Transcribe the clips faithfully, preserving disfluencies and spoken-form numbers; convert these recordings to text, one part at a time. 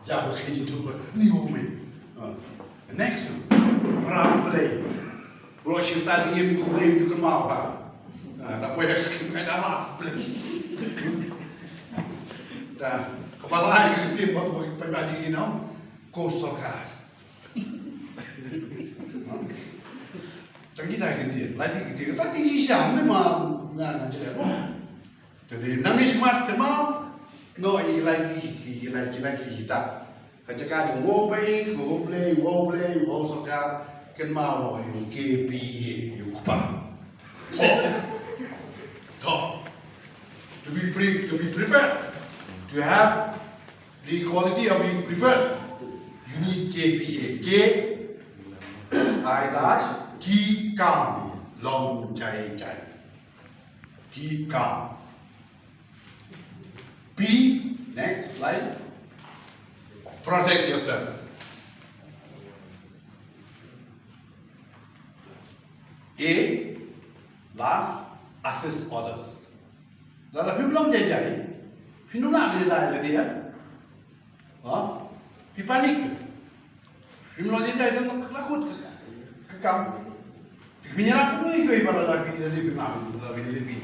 Jab ka jingthoh ni u me. Ah. Next. Rap Blei. Bro shi ta jingim tu Blei tu kemau ha. Ah, da poi ka kai da Rap Blei. Da kepala ai ka tim ba ba ba di gino. Ko sorkar. Tang kita ka tim, lai ti ka tim, lai ti shi sham ne ma nga nga jere mo. Jadi nang is mat kemau. No i lai ki ki lai ki lai ki kita. Ka jaka jong Woblei, Woblei, Woblei, Wo Sorkar, kynmaw ïa u K P A, ïa u kpa. To. To. To be pre-, to be prepared, to have the quality of being prepared, you need K P A. K, I dash, keep calm, long jai jai. Keep calm. P, next slide. Protect yourself. A, last, assist others. Lada phim long jai jai, phim long na jai jai lagi ya. Ha? Phi panic. Phim long jai jai tang la kut ka kam. Phi nyala pun ïa ki ba la phi la phi ma la phi la phi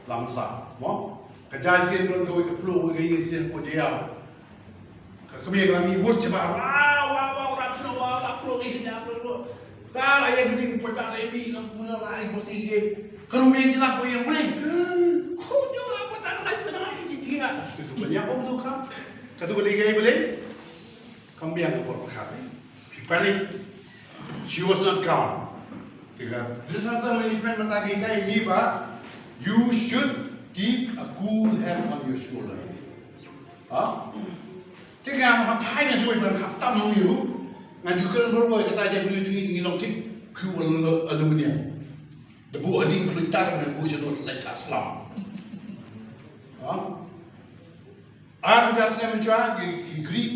lang sa. Mo? Ka jai sien don ka wei ka flu ka ïa sien ko jia. Ka kmie ka la mih bud jaba. Wa wa wa la flu wa la flu ïa sien flu. Ka la ïa bini ko ba la ïa bi la pun la ïa bud ïa. Ka rum ïa jela ko ïa mlei. Ko jo la ko ta la ïa bud ïa jia. Ka tu ka dei ka ïa bud. Kam biang ka por pyrkhat. She panicked. She was not calm. Te ka disaster management mynta ka hikai ngi ba you should keep a cool head on your shoulder. Ha? Te ka hap hai na shuwa ban hap tam ngi ru. Nga ju kren bor bor kata ja bri ngi ngi long tik ku aluminium. Da bu aling plytar na bu jadot lai ka slam. Ha? Ar jar snem jua ki ki Greek.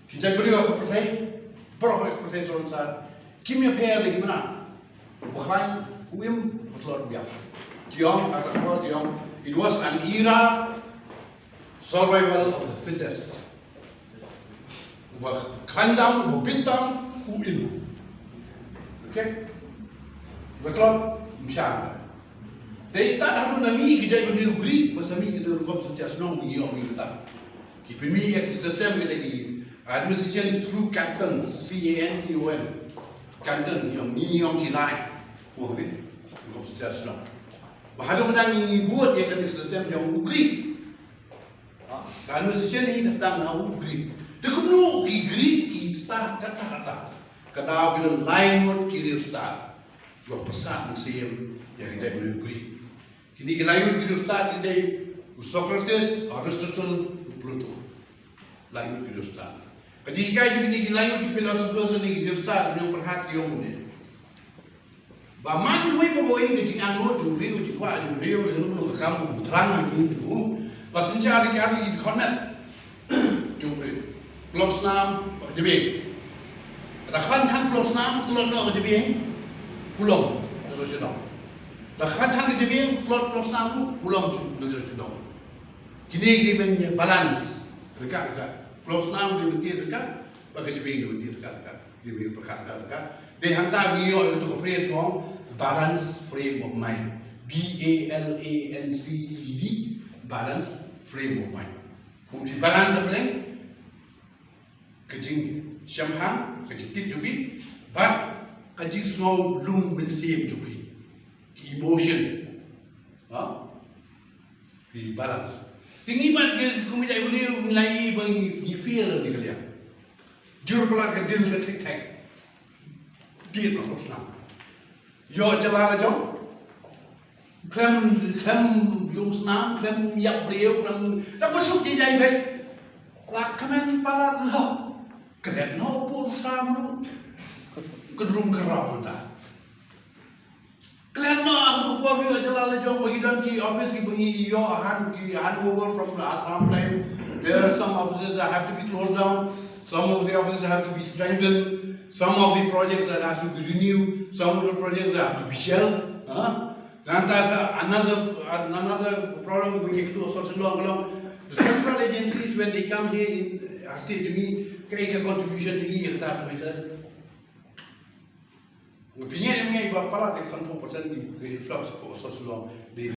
Ki jaitbynriew ha pyrthei, baroh ha pyrthei saw sar, kim ïapher ïa ki mena. U ba khlaiñ u im, u ba tlot u biang. Ki ong, kata ka por ki ong, it was an era survival of the fittest. U ba khlaiñ tam, u ba bit tam, u im. Okay? U ba tlot, um shah. Dei tad haduh na mih ki jaitbynriew Greek, ba sa mih ki rukom synshar shnong, ngi ong ngi tam. Ki pynmih ïa ki system kita ki administration through canton, C A N T O N. Canton, ngi ong, ngi ong ki lai. Mo ne, rukom synshar shnong. Ba haduh mynta ngi bud ïa ka system jong u Greek. Ka administration hi ka sdang na u Greek. Te kumno ki Greek ki stad kata kata. Ka daw ki don lai ngut ki riewstad. Ba pyrsad mynsiem ïa ki jaitbynriew Greek. Kine ki lai ngut ki riewstad ki dei u Socrates, Aristotle, u Plato. Lai ngut ki riewstad. Ka jinghikai jong kine ki lai ngut ki philosophers ne ki riewstad, ki riewpyrkhat ki ong ne. Ba man uwei pa uwei ka jingangnud jong u briew, jingkwah jong u briew, jong u ka kam u thrang jong u. Ba synshar ki ar ki khon met. Jong u briew. Klong snam, ba ka jabieng. Lada khlaiñ than klong snam, tlot noh ka jabieng. Pulom, ka jong shnong. Lada khlaiñ than ka jabieng, tlot klong snam ruh, pulom shu, ka jong shnong. Kine ki dei ban balance. Ryngkat, ryngkat. Klong snam dei ban tied ryngkat, ba ka jabieng dei ban tied ryngkat, ryngkat. Dei ban pyrkhat ryngkat, ryngkat. Dei hangta ngi ïoh ïa ka phrase ba ong balance frame of mind. B A L A N C E D, balance frame of mind. Kum ki balance hapdeng ka jingshemphang, ka jingtip jong phi, bad ka jingsngew lum mynsiem jong phi. Ki emotion. Ha? Phi balance. Te ngi bad ki kum ki jaitbynriew ngi la ïohi ba ngi, ngi fail ha kane ka liang. Jur palat ka dil ka thik thik. Dil ba khop snam. Ïoh jylla la jong. Khlem, khlem ïung snam, khlem ïap briew, khlem, da ba suk jai jai beit. La kmen palat noh. Klet noh u pud u sam ruh. Kynrum kynraw mynta. Klet noh ha tu por ïoh jylla la jong ba ki don ki office ki ba ngi ïoh hand, ki hand over from the Assam Flames. There are some offices that have to be closed down. Some of the offices have to be strengthened. Some of the projects that has to be renewed. Some of the projects that have to be shelved. Huh? Nangta sa another, another problem we need to also long, long. The central agencies, when they come here in, State jong ngi, kaei ka contribution jong ngi ïa kata ka mission? Phi ngeit, ngeit ba palat ka sanphew percent ki, ki influx ka Shillong dei